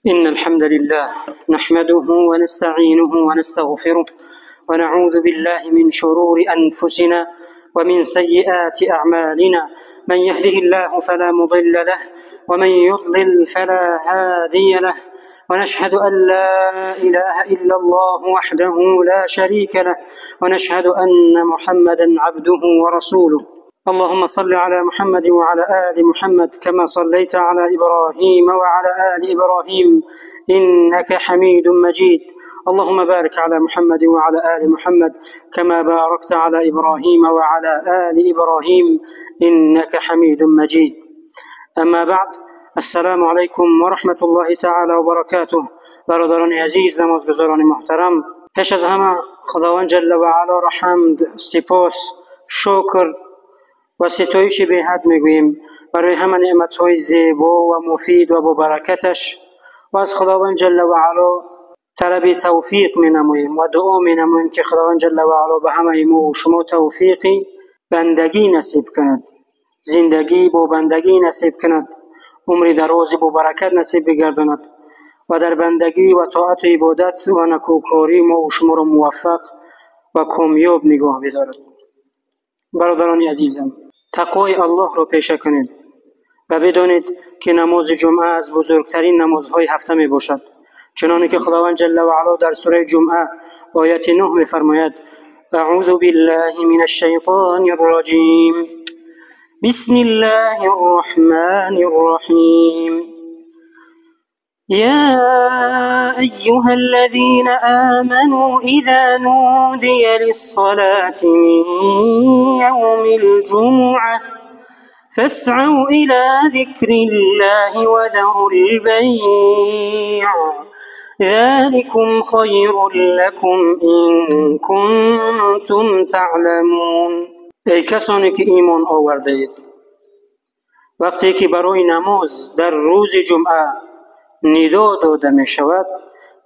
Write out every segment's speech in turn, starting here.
إن الحمد لله نحمده ونستعينه ونستغفره ونعوذ بالله من شرور أنفسنا ومن سيئات أعمالنا، من يهده الله فلا مضل له ومن يضلل فلا هادي له، ونشهد أن لا إله إلا الله وحده لا شريك له، ونشهد أن محمدا عبده ورسوله. اللهم صل على محمد وعلى آل محمد كما صليت على إبراهيم وعلى آل إبراهيم إنك حميد مجيد. اللهم بارك على محمد وعلى آل محمد كما باركت على إبراهيم وعلى آل إبراهيم إنك حميد مجيد. أما بعد، السلام علیکم و رحمت الله تعالی و برکاته. برادران عزیز، نمازگزاران محترم، پیش از همه خداوند جل و علا را حمد، سپاس، شکر و ستایش به حد میگوییم برای همه نعمت‌های زیبا و مفید و با برکتش، و از خداوند جل و علا طلب توفیق مینماییم و دعا مینماییم که خداوند جل و علا به همه ما و شما توفیقی بندگی نصیب کند، زندگی با بندگی نصیب کند، عمر درازی با برکت نصیب بگرداند و در بندگی و طاعت و عبادت و نکوکاری ما و شما را موفق و کامیاب نگاه بدارد. برادران عزیزم، تقوای الله را پیشه کنید و بدانید که نماز جمعه از بزرگترین نمازهای هفته می باشد، چنانکه که خداوند جل و علا در سوره جمعه آیت 9 می فرماید: اعوذ بالله من الشیطان الرجیم، بسم الله الرحمن الرحیم، یا ایها الذین آمنوا اذا نودی للصلاة من یوم الجمعة فاسعوا الى ذکر الله وذروا البیع ذلكم خیر لكم إن کنتم تعلمون. ای کسانی که ایمان آورده اید، وقتی که برای نماز در روز جمعه ندا داده می شود،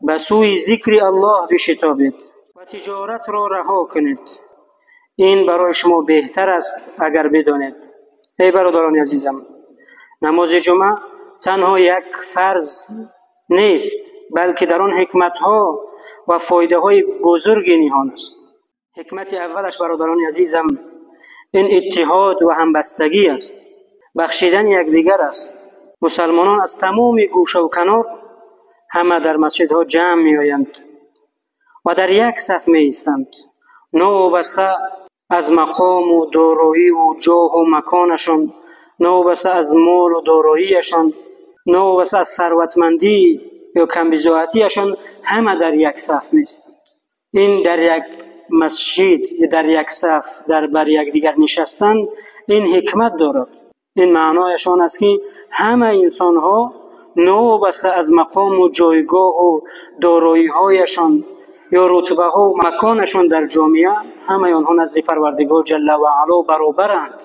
به سوی ذکر الله بشتابید و تجارت را رها کنید. این برای شما بهتر است اگر بدانید. ای برادران عزیزم، نماز جمعه تنها یک فرض نیست، بلکه در آن حکمت‌ها و فایده‌های بزرگ نهان است. حکمت اولش برادران عزیزم، این اتحاد و همبستگی است، بخشیدن یکدیگر است. مسلمانان از تمام گوشه و کنار همه در مسجدها جمع می‌آیند و در یک صف می‌ایستند، نوبسته از مقام و دارایی و جاه و مکانشان، نوبسته از مال و داراییشان، نوبسته از ثروتمندی یا کمبزاعتیشان، همه در یک صف می‌ایستند. این در یک مسجد در یک صف در بر یکدیگر نشستن، این حکمت دارد. این معنایش آن است که همه انسان‌ها نوبسته از مقام و جایگاه و دارایی‌هایشان یا رتبه‌ها و مکانشان در جامعه، همه آنها نزد پروردگار جل و علا برابرند.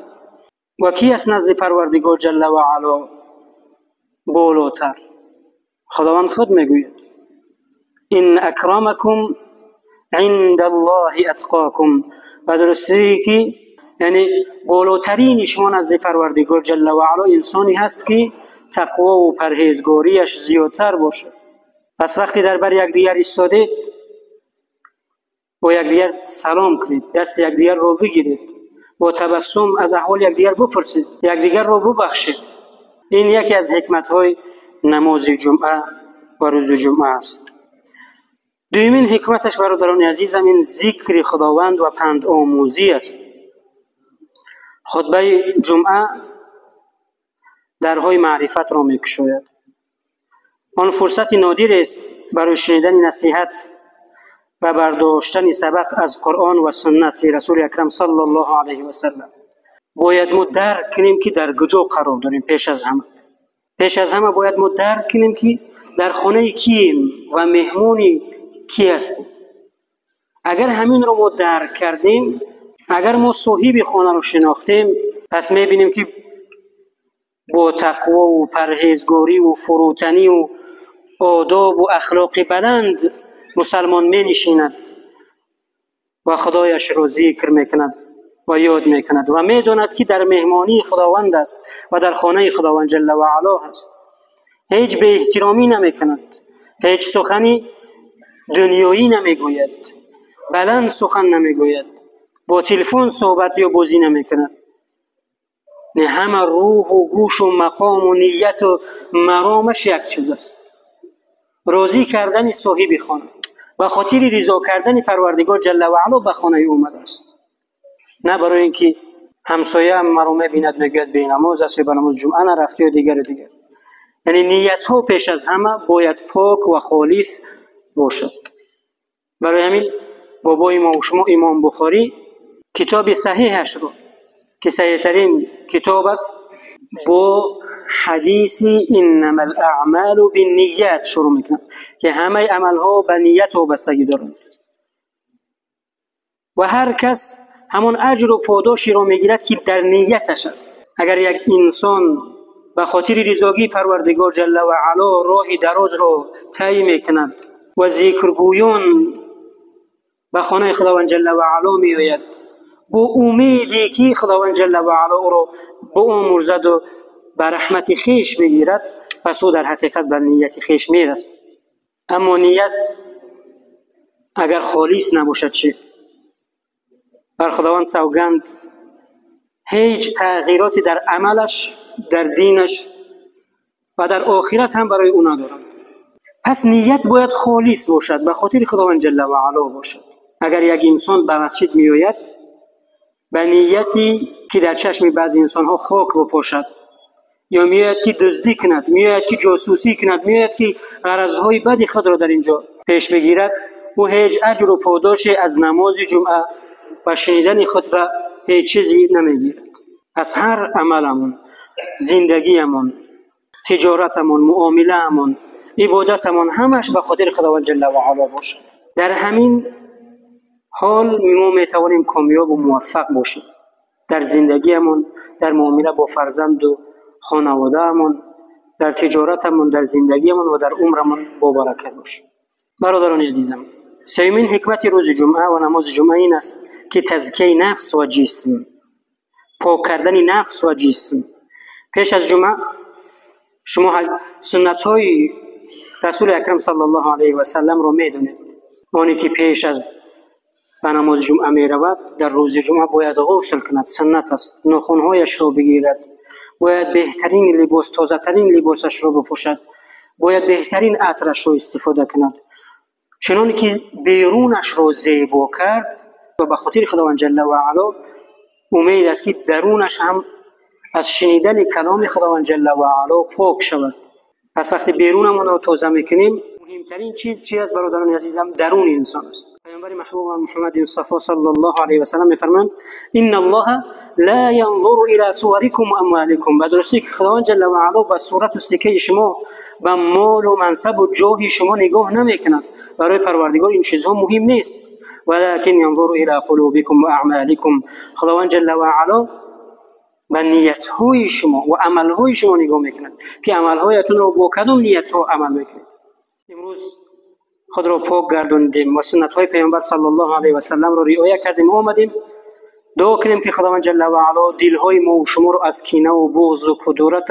و کی است نزد پروردگار جل و علا بالاتر؟ خداوند خود میگوید: ان اکرمکم عند الله اتقاکم. و درستی که یعنی بالاترین شما نزد پروردگار جل و علا انسانی هست که تقوا و پرهیزگاریش زیادتر باشد. پس وقتی در بر یکدیگر ایستادید، با یکدیگر سلام کنید، دست یکدیگر رو بگیرید، با تبسم از احوال یکدیگر بپرسید، یکدیگر رو ببخشید. این یکی از حکمت‌های نماز جمعه و روز جمعه است. دومین حکمتش برادران عزیزم، این ذکر خداوند و پند آموزی است. خطبه جمعه درهای معرفت را می‌کشاید. آن فرصت نادر است برای شنیدن نصیحت و برداشتن سبق از قرآن و سنت رسول اکرم صلی الله علیه و سلم. باید ما درک کنیم که در کجا قرار داریم. پیش از همه باید ما درک کنیم که در خانه کیم و مهمونی کی هستیم. اگر همین رو ما درک کردیم، اگر ما صاحب خانه رو شناختیم، پس میبینیم که با تقوا و پرهیزگاری و فروتنی و آداب و اخلاق بلند مسلمان می نشیند و خدایش رو ذکر میکند و یاد میکند و میداند که در مهمانی خداوند است و در خانه خداوند جل و علا هست. ҳеҷ беэҳтиромӣ намекунад, ҳеҷ сухани дунёӣ намегӯяд, баланд сухан намегӯяд, бо телефон суҳбат ё бозӣ намекунад. Не, ҳама рӯҳу гӯшу мақому нияту маромаш як чиз аст: розӣ кардани соҳиби хона. Ба хотири ризо кардани Парвардигор ҷалла ва ало ба хонаи ӯ омадааст, на барои инки ҳамсояам маро мебинад мегӯяд бенамоз аст ё ба намози ҷумъа нарафт ё дигару дигар. Яъне ниятҳо пеш аз ҳама бояд пок ва холис бошад. Барои ҳамин бобои мо ва шумо Имом Бухорӣ китоби саҳеҳашро, ки саҳеҳтарин китоб аст, бо ҳадиси иннама ал-аъмалу бинният шурӯъ мекунад, ки ҳамаи амалҳо ба ният вобастагӣ доранд ва ҳар кас ҳамон аҷру подоширо мегирад, ки дар нияташ аст. Агар як инсон ба хотири ризогии Парвардигор ҷалла ва ало роҳи дарозро тай мекунад ва зикргӯён ба хонаи Худованд ҷалла ва ало меояд бо умеде ки Худованд ҷалла ва ало ӯро биомӯрзаду ба раҳмати хеш бигирад, пас ӯ дар ҳақиқат ба нияти хеш мерасад. Аммо ният агар холис набошад чӣ? Бар Худованд савганд, ҳеҷ тағйироте дар амалаш, дар динаш ва дар охират ҳам барои ӯ надорад. Пас ният бояд холис бошад, ба хотири Худованд ҷалла ва ало бошад. Агар як инсон ба масҷид меояд ба нияте ки дар чашми баъзе инсонҳо хок бипошад, ё меояд ки дуздӣ кунад, меояд ки ҷосусӣ кунад, меояд ки ғаразҳои бади худро дар инҷо пеш бигирад, ӯ ҳеҷ аҷру подоше аз намози ҷумъа ва шунидани хутба ҳеҷ чизе намегирад. Пас ҳар амаламон, зиндагиямон, тиҷоратамон, муомилаамон, ибодатамон ҳамаш ба хотири Худованд ҷалла ва ало бошад. Дар ҳамин ҳол мо метавонем комёбу муваффақ бошем дар зиндагиямон, дар муомила бо фарзанду хонаводаамон, дар тиҷоратамон, дар зиндагиямон ва дар умрамон бо баракат бошем. Бародарони азизам, сеюмин ҳикмати рӯзи ҷумъа ва намози ҷумъа ин аст, ки тазкияи нафс ва ҷисм, пок кардани нафс ва ҷисм. Пеш аз ҷумъа шумо суннатҳои Расули акрам саллаллоҳу алайҳи васалламро медонед. Оне ки пеш аз ба намози ҷумъа меравад, дар рӯзи ҷумъа бояд ғусл кунад, суннат аст, нохунҳояшро бигирад, бояд беҳтарин либос, тозатарин либосашро бипӯшад, бояд беҳтарин атрашро истифода кунад. Чуноне ки берунашро зебо кард ва ба хотири Худованд ҷалла ва ало умед аст, ки дарунаш ҳам аз шунидани каломи Худованд ҷалла ва ало пок шавад. Пас вақте берунамонро тоза мекунем, муҳимтарин чиз чи аст, бародарони азизам? Даруни инсон аст. Паёмбари маҳбубам Муҳаммади Мустафо саллаллоҳу алайҳи васаллам мефармоянд: инна аллоҳа ла янзуру ила суварикум ва амваликум. Ба дурустӣ ки Худованд ҷалла ва ало ба сурату сикаи шумо, ба молу мансабу ҷоҳи шумо нигоҳ намекунад. Барои Парвардигор ин чизҳо муҳим нест. Валакин янзуру ила қулубикум ва аъмаликум. Худованд ҷалла ва ало ба ниятҳои шумо ва амалҳои шумо нигоҳ мекунад, ки амалҳоятонро бо кадом ниятҳо амал мекунед. Имрӯз худро пок гардондем ва суннатҳои Паёмбар саллаллоҳу алайҳи васалламро риоя кардем, омадем дуо кунем, ки Худованд ҷалла ва ало дилҳои мо ва шуморо аз кинаву буғзу кудурат,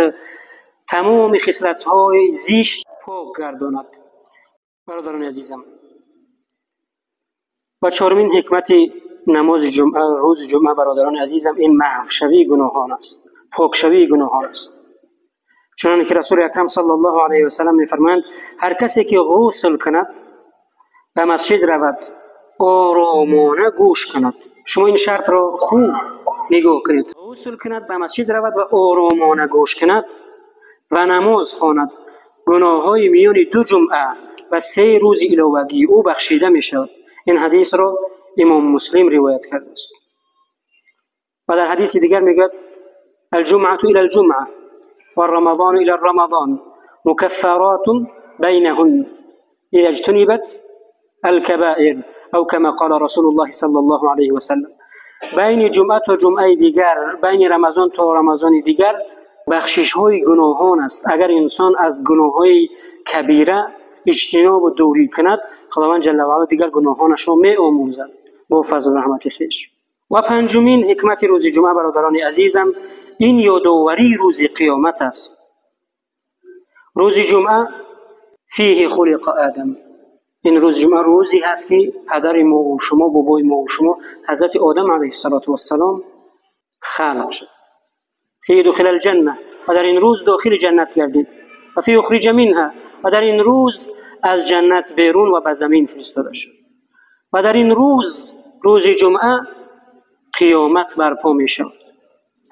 тамоми хислатҳои зишт пок гардонад. Бародарони азизам, ва чорумин ҳикмати намози ҷумъа, рӯзи ҷумъа, бародарони азизам, ин маҳвшавии гуноҳон аст, покшавии гуноҳон аст. Чуноне ки Расули акрам саллаллоҳу алайҳи васаллам мефармоянд: ҳар касе ки ғусл кунад, ба масҷид равад, оромона гӯш кунад. Шумо ин шартро хуб нигоҳ кунед. Ғусл кунад, ба масҷид равад ва оромона гӯш кунад ва намоз хонад, гуноҳҳои миёни ду ҷумъа ва се рӯзи иловагии ӯ бахшида мешавад. Ин ҳадисро Имом Муслим ривоят кардааст. Ва дар ҳадиси дигар мегӯяд: алҷумъату ила алҷумъа والرمضان إلى الرمضان مكفرات بينهن إذا اجتنبت الكبائر أو كما قال رسول الله صلى الله عليه وسلم. بین جمعه تا جمعه دیگر، بین رمضان تا رمضان دیگر بخشش های گناهان است. اگر انسان از گناه های کبیره اجتناب و دوری کند، خداوند جل و علا دیگر گناهانش را می آموزد با فضل و رحمت خویش. و پنجمین حکمت روز جمعه برادران عزیزم، این یادآوری روز قیامت است. рӯзи ҷумъа фиҳи хулиқа Одам, ин рӯзи ҷумъа рӯзе ҳаст ки падари мо ва шумо, бобои мо ва шумо ҳазрати Одам алайҳиссалоту вассалом халқ шуд. фиҳи духила алҷанна, ва дар ин рӯз дохили ҷаннат гардид. ва фиҳи ухриҷа минҳа, ва дар ин рӯз аз ҷаннат берун ва ба замин фиристода шуд. ва дар ин рӯз, рӯзи ҷумъа, қиёмат барпо мешавад.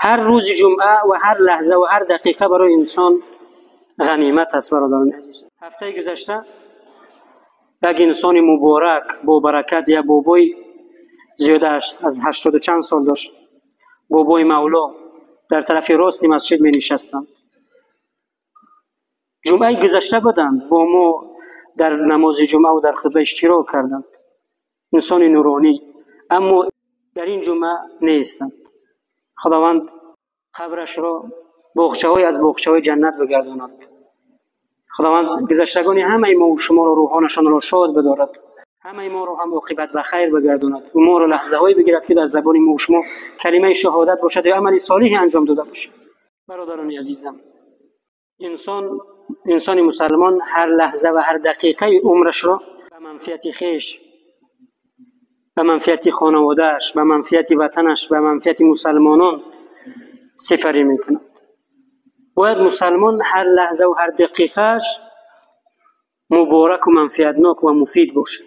ҳар рӯзи ҷумъа ва ҳар лаҳза ва ҳар дақиқа барои инсон ғанимат аст. Бародарони азиз, ҳафтаи гузашта як инсони муборак, бо баракат, як бобои зиёда аз 80 чанд сол дошт, бобои Мавло, дар тарафи рости масҷид менишастанд. Ҷумъаи гузашта буданд, бо мо дар намози ҷумъа ва дар хутба иштирок карданд. Инсони нуронӣ, аммо дар ин ҷумъа нестанд. Худованд қабрашро боғчаҳое аз боғчаҳои ҷаннат бигардонад. Худованд гузаштагони ҳамаи мо ва шуморо рӯҳонашонро шод бидорад, ҳамаи моро ҳам оқибат ба хайр бигардонад ва моро лаҳзаҳое бигирад ки дар забони мо ва шумо калимаи шаҳодат бошад ё амали солиҳе анҷом дода бошад. Бародарони азизам, инсони мусалмон ҳар лаҳза ва ҳар дақиқаи умрашро ба манфиати хеш, ба манфиати хонаводааш, ба манфиати ватанаш, ба манфиати мусалмонон сипарӣ мекунад. Бояд мусалмон ҳар лаҳза ва ҳар дақиқааш мубораку манфиатнок ва муфид бошад.